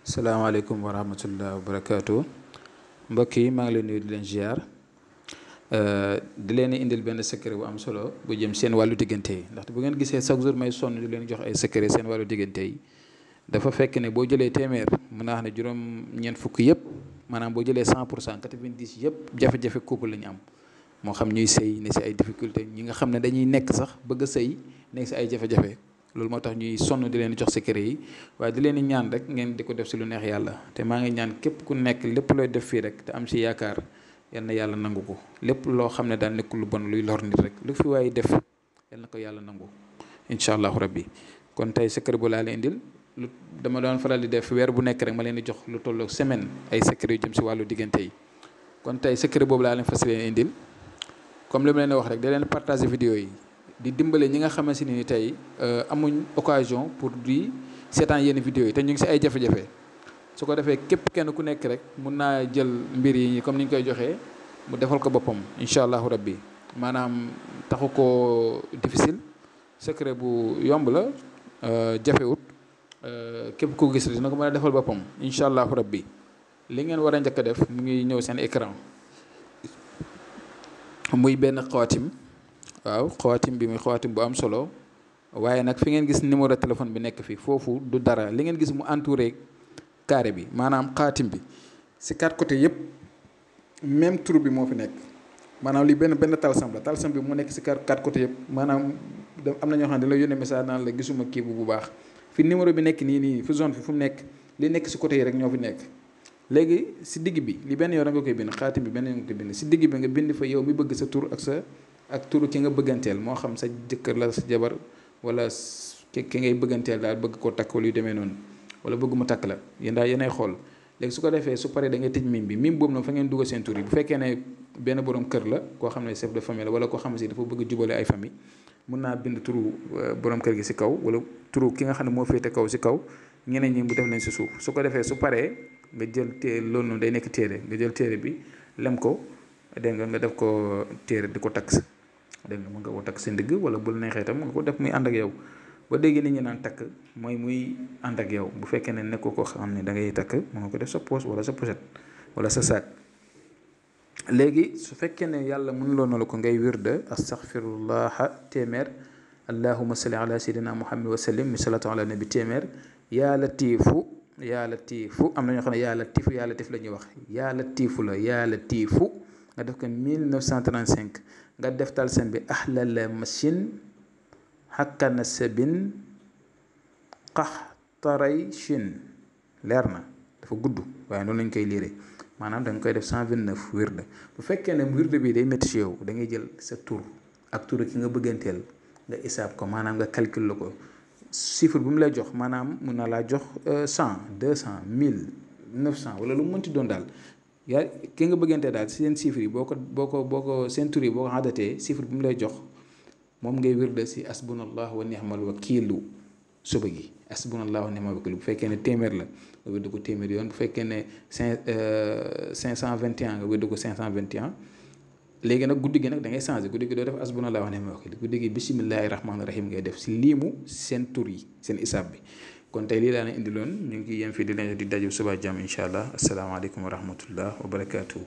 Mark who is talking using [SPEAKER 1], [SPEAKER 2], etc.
[SPEAKER 1] salaamaaleykum wa rahmatullah wa barakaatu mbokk yi maa ngi leen nuyu di leen ziar di leen indil benn secret bu am solo bu jëm seen wàllu diggante yi ndaxte bu ngeen gisee chaque jour may sonn di leen jox ay secret seen wàllu diggante yi dafa fekk ne boo jëlee téeméer mën naa wax ne juróom-ñeent fukk yëpp maanaam boo jëlee 100% 90 yëpp jafe-jafe couple la ñu am moo xam ñuy sëy ne si ay difficulté ñi nga xam ne dañuy nekk sax bëgg a sëy nekk si ay jafe-jafe loolu moo tax ñuy sonn di leen jox secret yi waaye di leen ñaan rek ngeen di ko def si lu neex yàlla te maa ngi ñaan képp ku nekk lépp looy def fii rek te am si yaakaar yal na yàlla nangu ko lépp loo xam ne daal nekkul lu bon luy lor nit rek lu fi waaye def yal na ko yàlla nangu incha allahu rabbi kon tey secret bu laa leen indil lu dama doon faral di def weer bu nekk rek ma leen di jox lu tolloog semaine ay secret yu jëm si wàllu diggante yi kon tey secret boobu laa leen fas leen indil comme li ma leen wax rek da leen partager vidéo yi di dimbale ñi nga xamante ni tey amuñ occasion pour di seetaan yenn vidéo yi te ñu ngi si ay jafe-jafe su ko defee képp kenn ku nekk rek mun naa jël mbir yi comme ni ñu koy joxee mu defal ko boppam incha allahu rabbi maanaam taxu ko difficile secret bu yomb la jafewut képp ku gis dina ko mën a defal boppam incha allahu rabbi li ngeen war a njëkk a def mu ngi ñëw seen écran muy benn xawaatim waaw xawaatim bi muy xawaatim bu am solo waaye nag fi ngeen gis numéro téléphone bi nekk fi foofu du dara li ngeen gis mu entouré carré bi maanaam xawaatim bi si quatre côtés yëpp même tur bi moo fi nekk maanaam li benn talsam la talsam bi mu nekk si quatre côtés yëpp maanaam am na ñoo xam ne la yónnee message naan la gisuma kii bu baax fi numéro bi nekk nii fi zone fi fu mu nekk li nekk si côté yi rek ñoo fi nekk léegi si digg bi li benn yoon nga koy bind xaatim bi benn yoon nga koy bind si digg bi nga bind fa yow mi bëgg sa tur ak turu ki nga bëgganteel moo xam sa jëkkër la sa jabar wala ki ngay bëgganteel daal bëgg koo takk wala yu demee noonu wala bëgg mu takk la yéen daal yéenay xool léegi su ko defee su paree da ngay tëj mim bi mim boobu nag fa ngeen dugal seen tur yi bu fekkee ne benn borom kër la koo xam ne chef de famille la wala koo xam ne si dafa bëgg jubale ay famille mun naa bind turu borom kër gi si kaw wala turu ki nga xam ne moo féete kaw si kaw ñeneen ñi mu def leen si suuf su ko defee su paree nga jël loolu noonu day nekk téere nga jël téere bi lem ko dégg nga def ko téere di ko takk dégg nga mën nga ko takk sa ndigg wala bul neexee tam nga ko def muy ànd ak yow ba léegi nit ñi naan takk mooy muy ànd ak yow bu fekkee ne nekkoo ko xam ne da ngay takk mën nga ko def sa poche wala sa pochette wala sa sac léegi su fekkee ne yàlla mënuloo na la ko ngay wirda astaghfirullaha téeméer allahumma salli ala sayyidina muhammad wa sallim mi salatu ala nabi téeméer yaa latifu am na ñoo xam ne yaa latif la ñuy wax yaa latifu la yaa latifu nga def ko 1935 nga def talsam bi ahlal machine xakkana sabin qaxtaray chin leer na dafa gudd waaye noonu lañ koy liire maanaam da nga koy def 129 wirde bu fekkee ne wirde bi day métti ci yow da ngay jël sa tur ak tur ki nga bëgganteel nga isaab ko maanaam nga calcule la ko chiffre bu mu lay jox maanaam mun na laa jox 100 200 1000 900 wala lu mu mënti doon daal yaa ki nga bëggantee daal seen chiffre yi boo ko seen tur yi boo ko xadatee chiffre bu mu lay jox moom ngay wirde si asbunallah wa ni'mal wakiilu suba gi asbunallah wa ni'mal wakiilu bu fekkee ne téeméer la nga wirde ko téeméer yoon bu fekkee ne 521 nga wirde ko 521 léegi nag guddi gi nag da ngay changé guddi gi doo def asbunallah wa ni'mal wakiilu guddi gi bismillahi rahmaani rahim ngay def si liimu seen tur yi seen isaab bi kon tey lii laa leen indiloon ñu ngi yem fii di leen di daju suba jàmm incha allah asalaamaaleykum wa rahmatullah wa barakaatu.